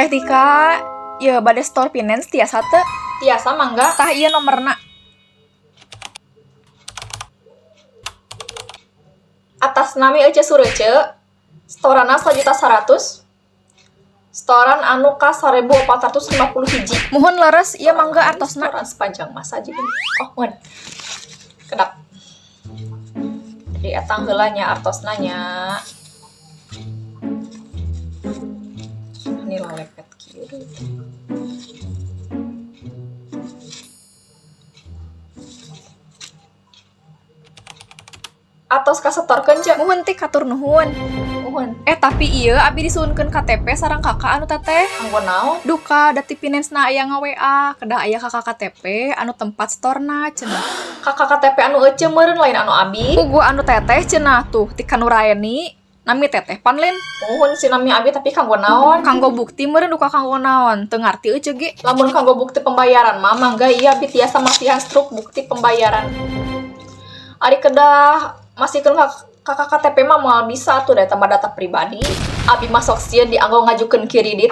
Teh Tika, ieu bade store finance tiasa teu? Tiasa, mangga. Tah, ieu nomerna. Atas nami Ece Surece, setoranna 1.100.000, setoran anu ka 1451. Muhun, leres ieu, mangga artosna. Setoran sepanjang masa juga. Oh, muhun. Kedap. Jadi etang heula nya artosna nya. Ini lepet kieu. Atos kasetorkeun, Ce. Muhun, Tik, hatur nuhun. Muhun. Eh, tapi ieu abi disuhunkeun KTP sareng KK anu teteh. Kanggo naon? Duka da ti finance na aya nga-WA, kedah aya KK KTP anu tempat setorna cenah. KK KTP anu Ece meureun, lain anu abi. Puguh anu teteh cenah, tuh ti Nuraeni. Nami teteh pan lain? Muhun sih nami abi, tapi kanggo naon? Kanggo bukti meureun, duka kanggo naon. Teu ngarti euceu ge. Lamun kanggo bukti pembayaran mah, mangga, iya abi tiasa masihan struk bukti pembayaran. Ari kedah masihkeun ka KK KTP mah moal bisa tuh, da eta mah data pribadi. Abi mah sok sieun dianggo ngajukeun kredit.